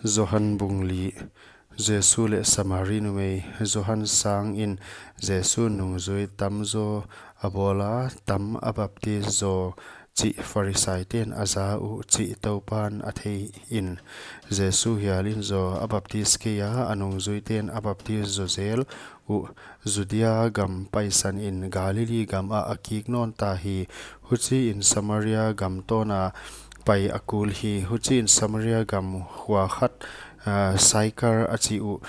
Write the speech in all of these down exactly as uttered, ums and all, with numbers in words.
Johan bung li. Jesu leh Samari numei. Johan sang in Jesu nungzui tam zaw a bawl a, tam a baptis zaw chih Pharisaite'n a za uh chih Toupa'n a thei in, Jesu hial in zaw a baptis kei a, a nungzuite'n a baptis zaw zel uh. Judea gam paisan in Galilee gam ah a kik nawn ta hi. Huchiin Samaria gam tawn a pai a kul hi. Huchiin Samaria gam khua khat, ah, Sychar a chi uh,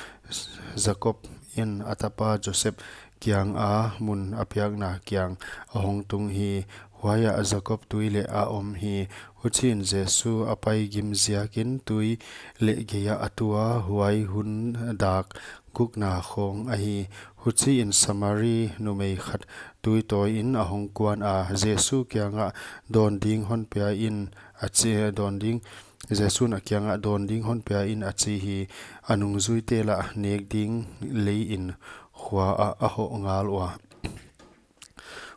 Jakob in a tapa Joseph kiang a mun a piakna kiang a hong tung hi. Huai ah Jakob tui leh a om hi. Huchiin Jesu a pai gim ziakin tui leh gei ah a tu a, huai hun dak gukna khawng ahi. Huchiin Samari numei khat tui tawi in a hong kuan a, Jesu kiangah dawn ding hon pia in a chi, dawn ding, Jesu'n a kiangah dawn ding hon pia in a chi hi. A nungzuite lah nek ding lei in khua ah a hoh ngal ua.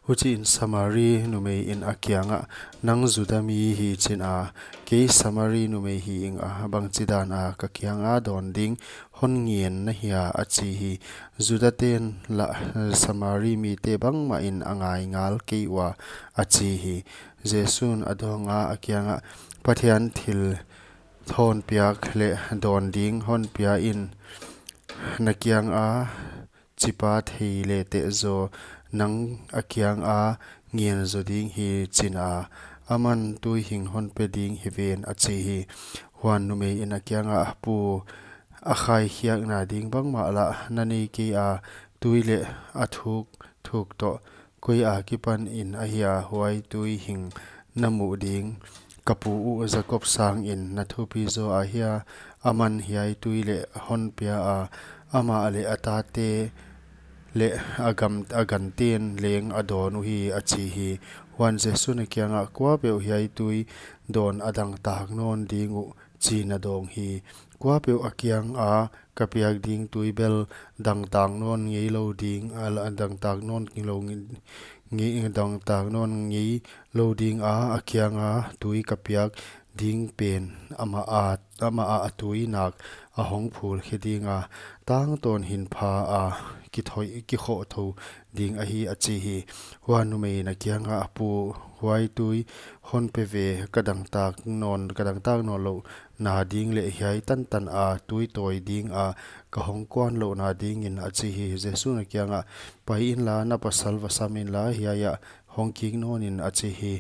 Huchiin Samari numei in a kiangah, nang Juda mi hi chin a, kei Samari numei hi ing a, bangchidan a ka kiang a dawn ding hon ngen na hia a chi hi. Judate'n lah Samari mite bangmah in a ngai ngal kei ua a chi hi. Jesu'n a dawng a a kiangah, Pathian thil hon piak leh dawn ding hon pia in, na kiang a chipa thei leteh zaw nang a kiang a ngen zaw ding hi chin a, aman tui hing hon pe ding hi ven a chi hi. Huan numei in a kiangah, Pu, a khaikhiakna ding bangmah lah na nei kei a, tui leh a thuk thuk toh koi a kipan in ahia huai tui hing na muh ding? Ka pu uh Jakob sang in na thupi zaw ahia, aman hiai tui leh hon pia a, amah leh a tate leh a gam, a gante'n leng a dawn uhi a chi hi. Huan Jesu'n a kiangah, kuapeuh hiai tui dawn a dangtak nawn ding uh chi na dawng hi. Kuapeuh a kiang a ka piak ding tui bel dangtak nawn ngei lou ding, a la, dangtak nawn ngei lou ngi-, ngei, dangtak nawn ngei lou ding a, a kiang a tui ka piak ding pen amah a, amah a, a tui nak a hong phul khe ding a, tangtawn hin pha a kithoih, kikhoh thou ding ahi a chi hi. Huan numei in a kiangah, Pu, huai tui hon pe ve, ka dangtak nawn, ka dangtak nawn louhna ding leh hiai tantan a tui tawi ding a ka hong kuan louhna dingin a chi hi. Jesu'n a kiangah, pai inla, na pasal va sam inla, hiai ah hong kik nawn in a chi hi.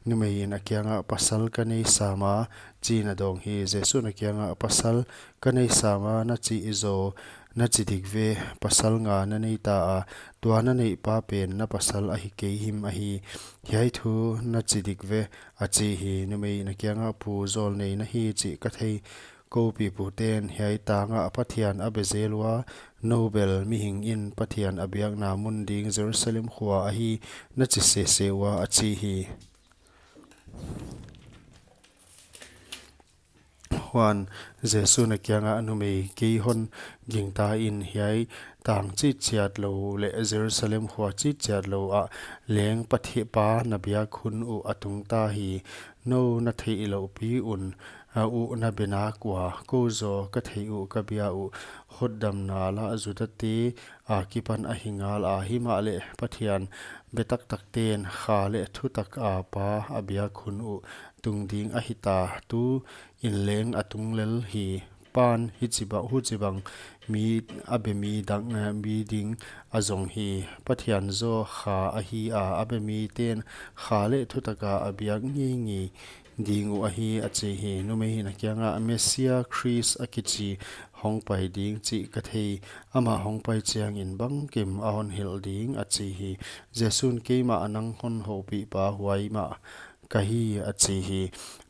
Numei in a kiangah, pasal ka nei sam a chi na dawng hi. Jesu'n a kiangah, pasal ka nei sam a na chih zaw na chi dik ve, pasal nga na nei ta a, tua na neih pa pen na pasal ahi kei him ahi, hiai thu na chi dik ve a chi hi. Numei in a kiangah, Pu, zawlnei na hi chih ka thei, kou pipute'n hiai tang ah Pathian a be zel ua, nou bel mihing in Pathian a biakna mun ding Jerusalem khua ahi na chi sese ua a chi hi. Huan Jesu'n a kiangah, numei, kei hon gingta in, hiai tang chitchiat lou leh Jerusalem khua chitchiat lou ah leng Pathian Pa na biak hun uh a tung ta hi. Nou na theih louh pi un, a uh na be nak ua, kou zaw ka theih uh ka bia uh, hotdamna lah Judate a kipan ahi ngal a, himahleh Pathian be taktakte'n kha leh thutak a Pa a biak hun uh tung ding ahi ta, tu in leng a tung lel hi. Pa'n hichibang, huchibang mi a be mi dang, eh, mi ding a zong hi. Pathian zaw kha ahi a, a be mite'n kha leh thutak a a biak ngeingei ding uh ahi a chi hi. Numei in a kiangah, Messia Khrist a kichi hong pai ding chih ka thei, amah hong pai chiangin bangkim a hon hilh ding a chi hi. Jesu'n, keimah nang hon houpih pa huai mah ka hi a chi hi.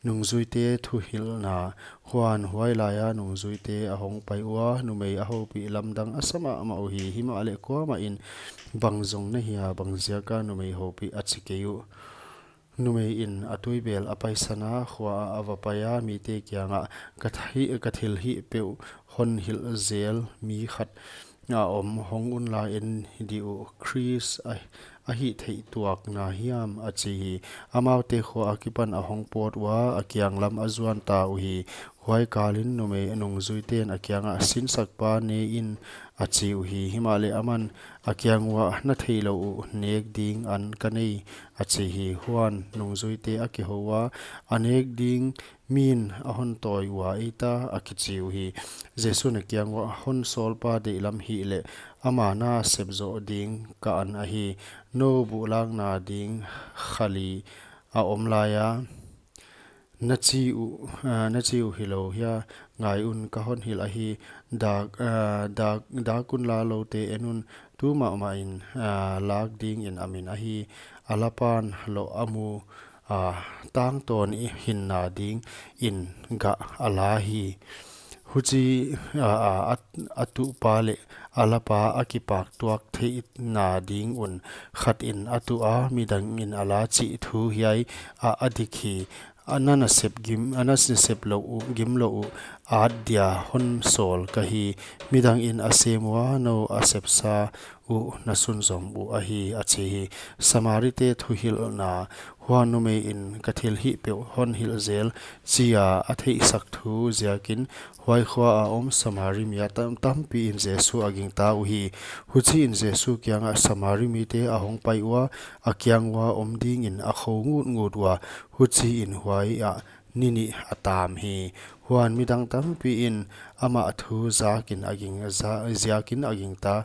Nungzuite thuhilhna. Huan huai lai a nungzuite a hong pai ua, numei a houpih lamdang a sa mahmah uhi. Himahleh kuamah in, bang zong na hia, bang ziak a numei houpih a chi kei uh. Numei in a tuibel a paisan a, khua ah a va pai a, mite kiangah, ka thi-, ka thilhih peuh hon hilh zel mi khat a om, hong unla en dih uh, Khrist a, a hih theih tuak na hiam a chi hi. Amaute khua a kipan a hong pawt ua, a kiang lam a zuan ta uhi. Huai kalin numei nungzuite'n a kiangah, "Sinsakpa, ne in," a chi uhi. Himahleh aman a kiang uah, "Na theihlouh uh nek ding an ka nei," a chi hi. Huan nungzuite a kihou ua, "A nek ding mi'n a hon tawi ua ei ta," a kichi uhi. Jesu'n a kiang uah, "Hon sawlpa deihlam hihleh, ama na sep zoh ding ka an ahi. Nou buhlakna ding kha li a om lai a, na chi uh, ah, na chi uh hilou hia? Ngai un, ka hon hilh ahi. Dak, ah, dak, dak un, la loute en un, tu mahmah in, ah, lak dingin a min ahi. A lapa'n loh a mu, ah, tangtawn i hinna dingin gah a la hi." Huchi, ah, ah, a, a tupa leh a lapa a kipak tuak theihna ding un khat in a tu a, midang in a la chih thu hiai ah a dik hi. A na nasep gim, a na nasep louh uh, gim louh uh, at dia hon sawl ka hi. Midang in a sem ua, nou a sepsa uh na sunzom uh ahi, a chi hi. Samarite thuhilhna. Huan numei in, "Ka thilhih peuh hon hilh zel," chi a a theihsak thu ziakin huai khua a om Samari mi a tam, tampi in Jesu a gingta uhi. Huchiin Jesu kiangah Samari mite a hong pai ua, a kiang ua om dingin a khou ngutngut ua, huchiin huai ah ni nih a tam hi. Huan midang tampi in amah thu zakin a ging, za, ziakin a gingta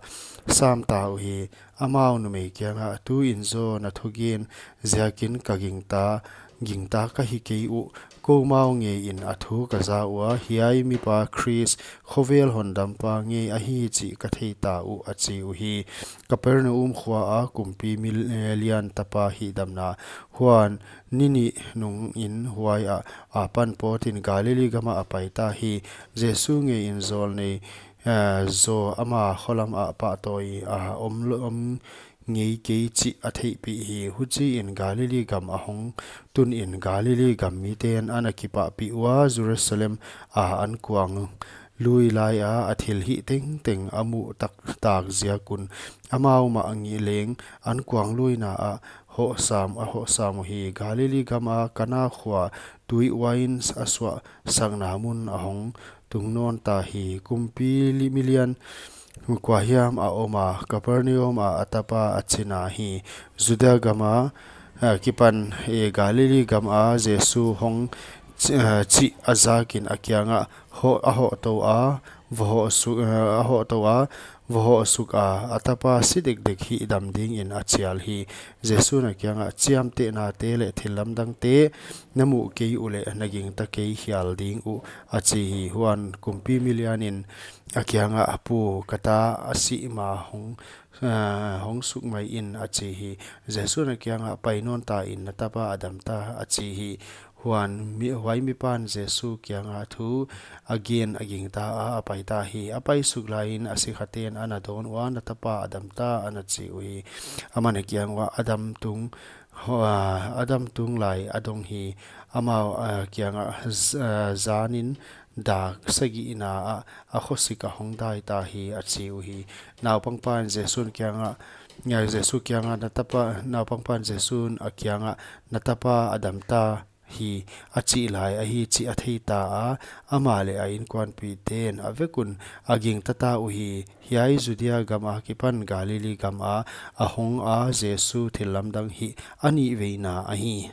sam ta uhi. Amau numei kiangah, "Tuin zaw na thugen ziakin ka gingta, gingta ka hi kei uh. Koumau ngeiin a thu ka za ua, hiai mipa Khrist, khovel hondampa ngei ahi chih ka thei ta uh," a chi uhi. Kapernaum khua a kumpi mil-, eh, lian tapa hihdamna. Huan ni nih nungin huai ah a pan pawtin Galili gamah a pai ta hi. Jesu ngeiin zawlnei, eh, zaw ama kholam ah pahtawi a om lo, om ngei kei chih a theihpih hi. Huchiin Galili gam a hong tunin Galili gam mite'n a na kipahpih ua, Jerusalem a ankuang lui lai a a thilhih tengteng a muh taktak ziak un amau mah ngileng ankuang luina ah hoh sam, a hoh sam uhi. Galili gam a Kana khua tui uain a suahsakna mun a hong tung nawn ta hi. Kumpi li-, milian kua hiam a om a, Kapernaum a a tapa a china hi. Juda gam a, eh, kipan, eh, Galili gam a Jesu hong ch-, eh, chih a zakin a kiangah hoh, a hoh tou a, va hoh su-, eh, a hoh tou a, va hoh suk a, a tapa si dekdek hihdam dingin a chial hi. Jesu'n a kiangah, "Chiamtehnate leh thillamdangte na muh kei uleh na gingta kei hial ding uh," a chi hi. Huan kumpi milian in a kiangah, "Pu, ka ta a sih ma hong, ah, hong suk mai in," a chi hi. Jesu'n a kiangah, "Pai nawn ta in, na tapa a dam ta," a chi hi. Huan mi, huai mipa'n Jesu kiangah thu a gen a gingta a, a pai ta hi. A pai suk laiin a sikhate'n a na dawn ua, "Na tapa a dam ta," a na chi uhi. Aman a kiang uah, "A dam tung, ho-, ah, a dam tung lai a dong hi." Amau, ah, kiangah, z-, ah, zanin dak sagihna ah a khosik a hong dai ta hi, a chi uhi. Naupangpa'n Jesu'n kiangah, ah, Jesu kiangah, "Na tapa," naupangpa'n Jesu'n a kiangah, "Na tapa a dam ta hi," a chih lai ahi chih a thei ta a, amah leh a inkuanpihten a vek un a gingta ta uhi. Hiai Judia gam akipan Galili gam a a hong a Jesu thillamdang hih a nihveina ahi.